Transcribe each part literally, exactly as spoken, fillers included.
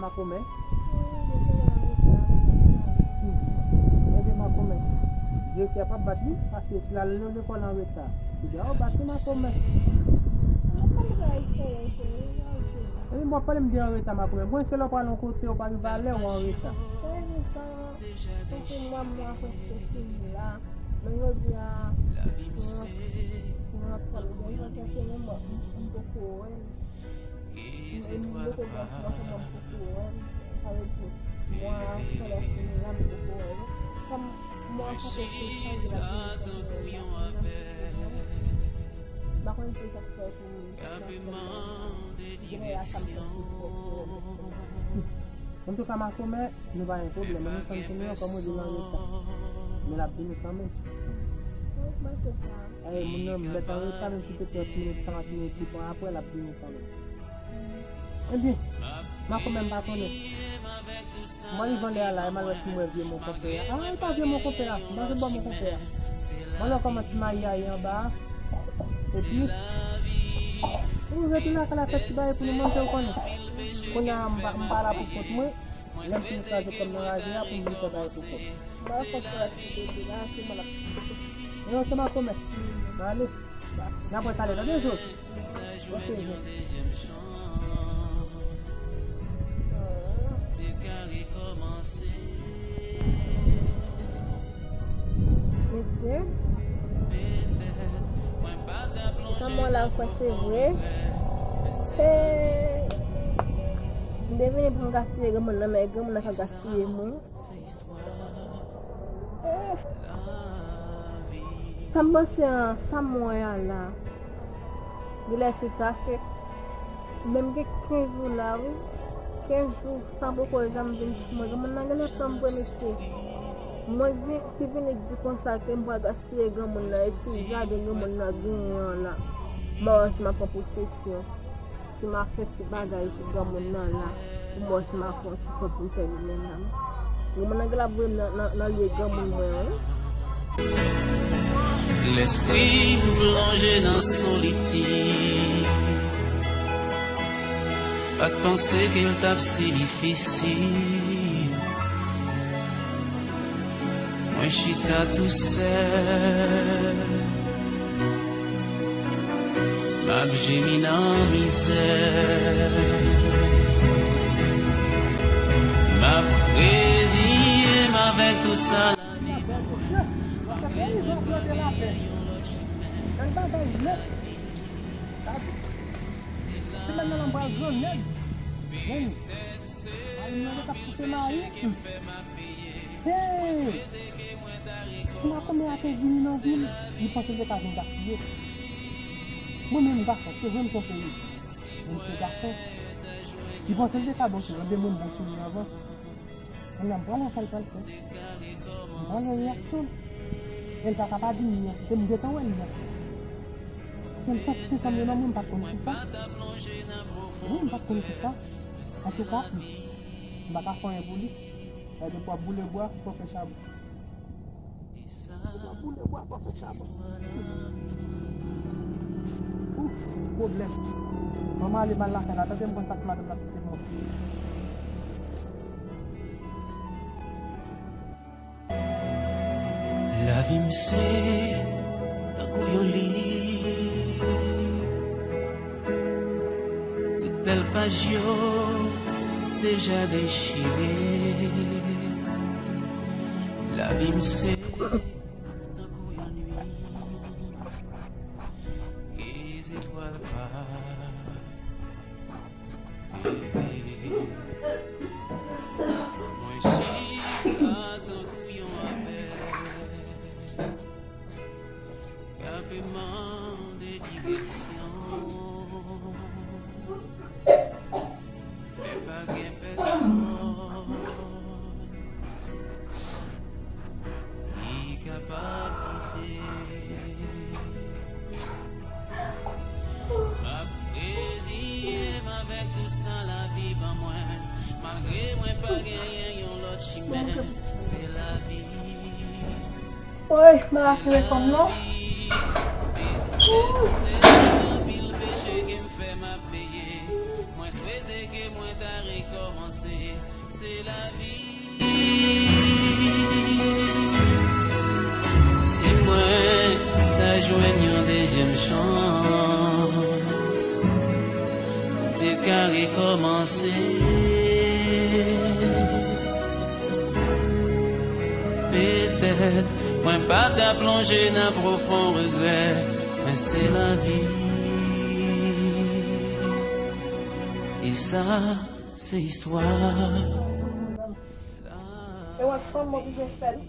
Makomè. Ebyen, Makomè, direktè a p ap bat li, paske si l al lekòl an reta, ebyen, w ap bat li, Makomè. Ebyen, w ap pale m de an reta, Makomè. Bon, se lè w pral yon kote, w pa rive alè, w an reta. Paske mwa, mwa prèske fini la. Men jodi a, mwen, mwen ap fè l, mwen ap fè l, mwen, m poko wè l. Mwen, m poko wè l, mwen, m poko wè l. Sa vle di, mwa, talè fini la, m poko wè l. Kòm mwa sa te fini, sa vle di, m pa konn ki sa k fè pou mwen. Antouka, Makomè, nou pa gen pwoblèm. Nou tann pou nou ankò, mwen di nan reta. Men l ap vini kanmenm. Ay, moun nan mèt an reta, menm si se trant minit, karant minit li pran apre, l ap vini kanmenm. Ebyen, Makomè, m pa konnen. Mwen rive anlè a la, e m al wè si m wè vye mon konpè a. A, e pa vye mon konpè a. M panse bò mon konpè a. Mwen lè kòmanse mayi aye anba a. Epi, ou rive tou lakay la fè ti bagay pou nou manje, ou konnen. Kounye a, m pa, m pa la pou kont mwen. Lè m fin kraze pòm nan raje a, pou m vin fè bagay pou kont. Mwen fòk fè aktivite la, se mwen l ap. E ok, Makomè. Mwen ale. N ap wè talè, tande, Zo? Ok, Zo. Mesye. Sa mwen la fè, se vre. Hey. M te vini pou m gaspiye granmoun nan, men granmoun nan ka gaspiye mwen. Sa m panse an, sa m wè an la. Genlè se sa, paske menm gen kenz jou la, wi. Kenz jou, sa poko janm vin sou mwen. Granmoun nan genlè pran m pou mesye. Mwen gen ki vini di konsa ke m pral gaspiye granmoun nan, e ti jaden granmoun nan genyen an la. Mwen wè si m ap pran posesyon. Si m ap fè ti bagay pou granmoun nan la, pou m wè si m ap fè yon ti kòb pou m fè li menm nan. Granmoun nan gen l ap voye m nan, nan, nan lye granmoun mwen, wi. Lespri m plonje nan solitid. Pa t panse ke l t ap si difisil. Mwen chita tousèl. M ap jemi nan mizè. M ap reziye m avèk tout sa lavi ban mwen. M ap reziye yon lòt chimen. Se la vi. Semèn nan, m pral grannèg. Men, mayi mwen t ap pouse mayi. Hey! Makomè a te vini nan vi m, li panse l te ka vin gaspiye. Mwen menm gason, se vre m se yon peyi, men m se gason. Li panse l te ka bon sou mwen, ebyen mwen m bon sou li anvan. Kounye a m pral wè sa l pral fè. M pral wè reyaksyon l. E l pa ka pa di m li ansanm, m gentan wè li ansanm. Paske m santi se fanm yo nan mwen, m pa t konn kisa. Wi, m pa t konn kisa. Antouka, m pa ka fè anyen pou li. Sa vle di pou w ap boule bwa, pou w fè chabon. Pou w ap boule bwa, pou w ap fè chabon. Ouf, pwoblèm. Manman ale m al lakay la, tande m konn sa k madanm la kite m mwen. Lavi m se tankou yon liv. Tout bèl paj yo deja dechire. Lavi m se tankou yon nuit ke zetwal pa Mwen chita tankou yon avèg k ap mande direksyon. Men pa gen pèsonn ki kapab gide. M ap reziye m avèk tout sa lavi ban mwen, malgre mwen pa genyen yon lòt chimen. Se lavi. Woy, m ap rache fòm non. Petèt se anpil peche ke m fè m ap peye. Mwen swete Ke mwen ta rekòmanse, se lavi. Si mwen ta jwenn yon dezyèm chans, m te ka rekòmanse. Petèt, mwen pa ta plonje nan pwofon regrè, men se lavi. E sa, se istwa. E w ap fanm mwen oblije fè l.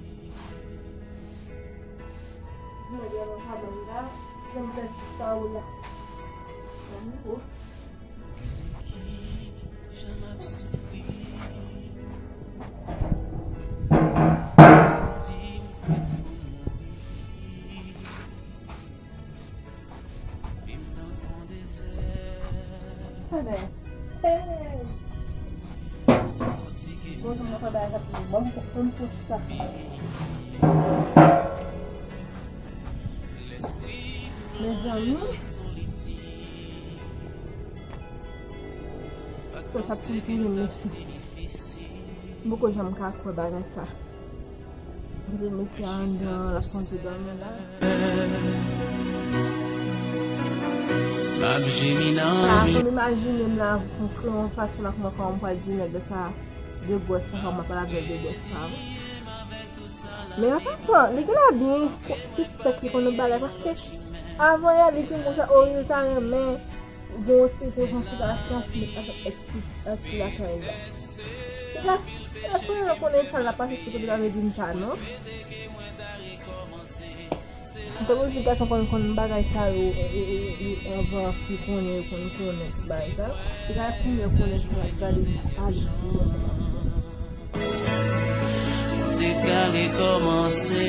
Mwen gen yon kabann la, jan m fè ti sa ou la. Nan nivo. Jan m ap soufri. Santi m prèt pou mouri. Anè. Hey. Bon, mwen pa bay rap li. Bon, mwen pou chita. Mezanmi. Sa, sa ap touye m, mesye. M poko janm ka kwè bagay sa. Gade mesye a anndan, l ap konte dòmi la. M ap jemi nan. La, pou m imajine m la, pou kreyon fason la, kòman, kòman m pral di nèg sa, de gwòs sa, kòman m ap pale avè de gwòs sa. Men an pasan, li genlè byen sispèk li konn yon bagay, paske avan yè, li te konn fè, o, li ta renmen. Gon ti konsantrasyon pou met avèk èk fi, èk fi lakay la. Piga, èske yo konnen sa l ap pase sou kote la vle di m pa non? M te konn di gason konn konn bagay sa yo, e, e, e, e, anvan fi konnen, yo konn konnen bagay sa. Piga kounye a konnen sa l ap gade, ale. Mwen te ka rekòmanse.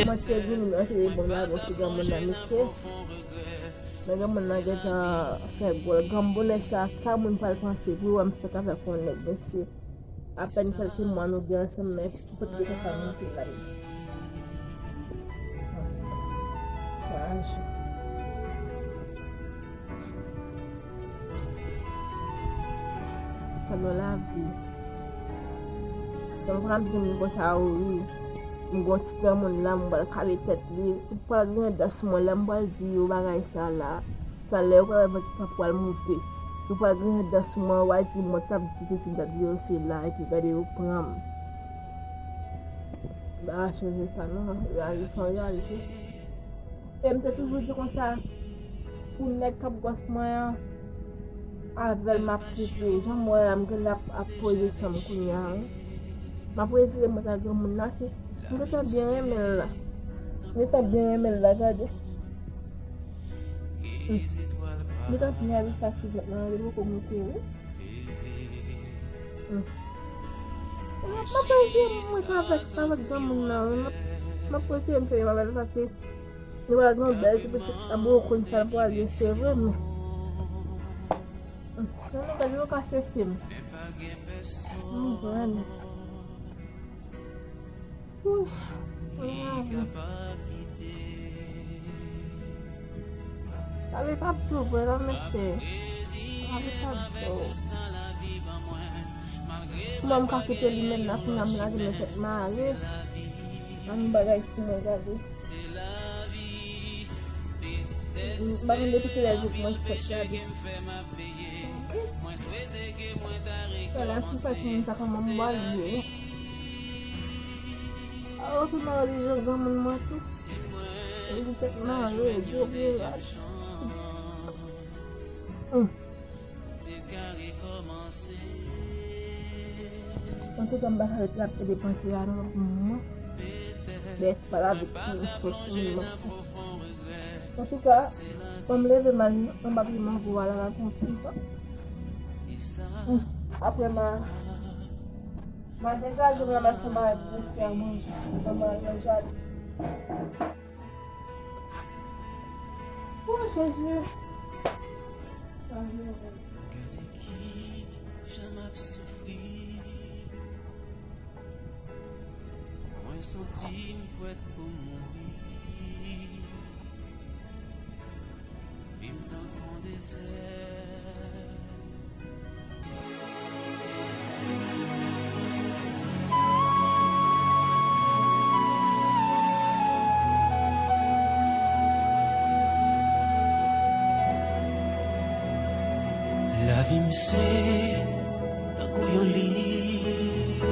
Mwen te vin rantre bon la, bon, sou granmoun nan, mesye. Men granmoun nan gentan fè gòl. Granmoun sa, sa moun pral panse, pou yo wè m fèk avèk yon nèg, mesye. Apèn kèlke mwa nou gen ansanm, men pote de papa m te la. Sa aji. Pandan lavi. Donk, m ap di m konsa, wi. M gon ti granmoun la, m pral kale tèt li. Tout pral gen dan sou mwen, lè m pral di yo bagay sa la. Sa lè yo pral wè vant mwen pral moute. Yo pral griyen dan sou mwen, yo pral di mwen t ap di sesi, m t ap di yo sela, epi gade yo pran m. M pa ka chanje sa non, reyalite se yon reyalite. E m te toujou di konsa, pou nèg k ap gwòs mwen an, avè l m ap koupe. Jan m wè la, m genlè ap, ap poze san m kounye a, wi. M ap retire mwen sa granmoun nan, se M gentan byen renmen l la. M gentan byen renmen l la, gade. M gentan byen avè sa ti vant lan, li poko moute, wi. M ap, m ap eseye mwen avèk, avèk granmoun nan, wi. M ap, m ap eseye m fè yon avèk l, paske li pral gen yon bèl ti pitit, m poko konn sa l pral ye, se vre, men. Nan nou gade yo kase fim. M vrèman. Lavi p ap di w vre non, mesye. Lavi p ap di w. Kòman m ka kite li menm nan, kounye a m lage men tèt m ale. Ann bagay sou mwen gade. M pa konn depi kilè jouk mwen fèk gade. Wala, si sa ki sa kòman m pral ye. A, ou tou nan relijyon granmoun mwen tou. Li tèt mare, gwo vye rad. Hum. Antouka, m pa ka ret la ap ede panse a non pou moman. Dèyè se pa lavi ki soti m manke. Antouka, fò m leve m al anba pye mango a la, m al pran ti van. Apre m a, m a degaje m la, m al fè bagay pou fè manje. Fè bagay nan jaden. O Jezi. Gade ki jan m ap soufri. Mwen santi m prèt pou mouri. Lavi m se tankou yon liv.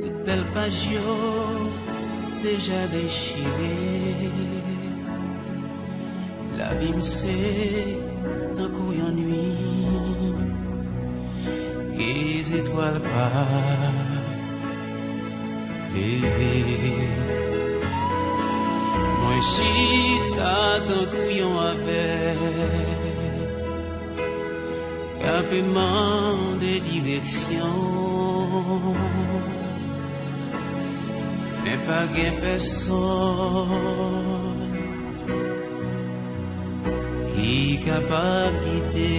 Tout bèl paj yo deja dechire. Lavi m se tankou yon nuit ke zetwal pa leve. Mwen chita tankou yon avèg k ape mande direksyon, men pa gen pèsonn ki kapab gide.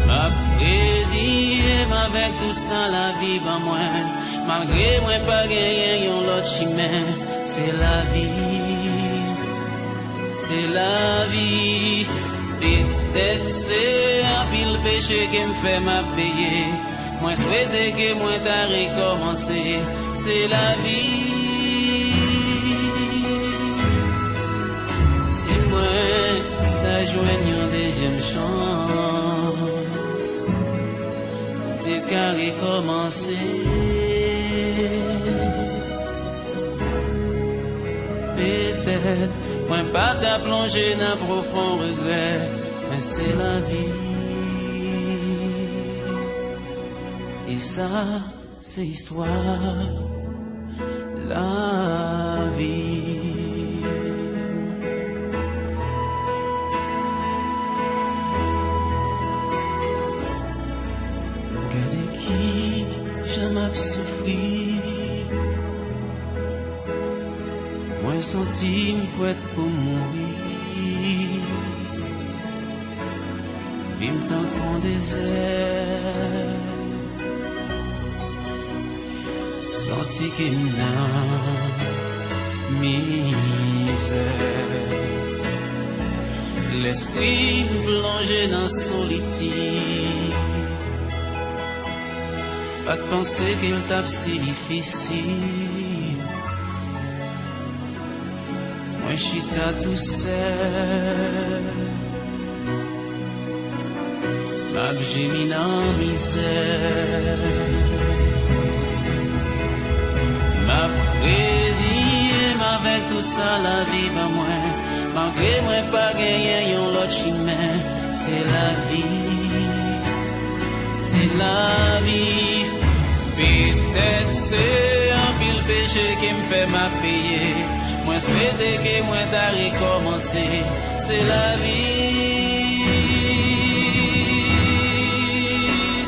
M ap reziye m avèk tout sa lavi ban mwen, malgre mwen pa genyen yon lòt chimen. Se lavi, se lavi. Petèt se anpil peche ke m fè m ap peye. Mwen swete ke mwen ta rekòmanse. Se lavi. Si mwen ta jwenn yon dezyèm chans, m te ka rekòmanse. Petèt mwen pa ta plonje nan pwofon regrè, men se lavi. E sa, se istwa lavi. Gade ki jan m ap soufri. Mwen santi m prèt pou m mouri. Vi m tankou yon dezè. Santi ke m nan mizè. Lespri m plonje nan solitid. Pa t panse ke l t ap si difisil. Mwen chita tousèl. M ap jemi nan mizè. M ap reziye m avèk tout sa lavi ban mwen. Malgre mwen pa genyen yon lòt chimen. Se lavi. Se lavi. Petèt se anpil peche ke m fè m ap peye. Mwen swete ke mwen ta rekòmanse. Se lavi.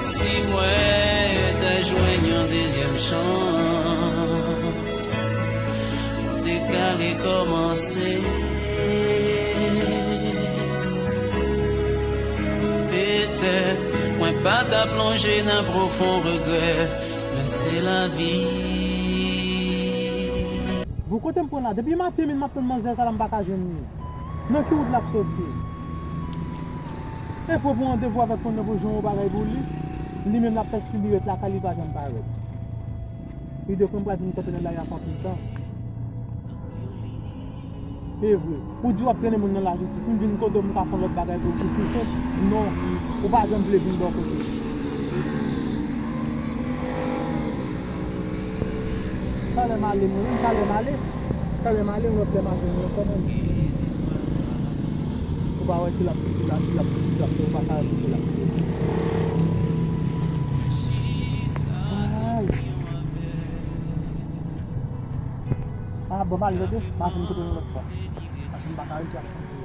Si mwen ta jwenn yon dezyèm chans, m te ka rekòmanse. Petèt mwen pa ta plonje nan pwofon regrè, men se lavi. Bon, kote m pran la? Depi maten menm m ap tann manzè sa la, m pa ka jwenn li. Nan ki wout l ap soti? E fò pran randevou avèk moun nan pou jwenn yon bagay pou li. Li menm l ap fè si li ret lakay li pa janm parèt. Li di w konn pral vin kanpe nan lari a pou anpil tan. E vre. Ou di w ap trennen moun nan lajistis. M vin kote w, m ka fè yon lòt bagay pou ou ki pi senp. Non. Ou pa janm vle vin bò kote. Talè m ale, mwen menm, talè m ale. Talè m ale, yon lòt lè m a jwenn ou ankò, mwen. Ou pa wè si l ap soti la, si l ap soti la, ou pa ka wè kote l ap soti. Ay. Ah, bon, m ale, tande. M a vin kote yon lòt fwa. Paske m pa ka rete ap chanje.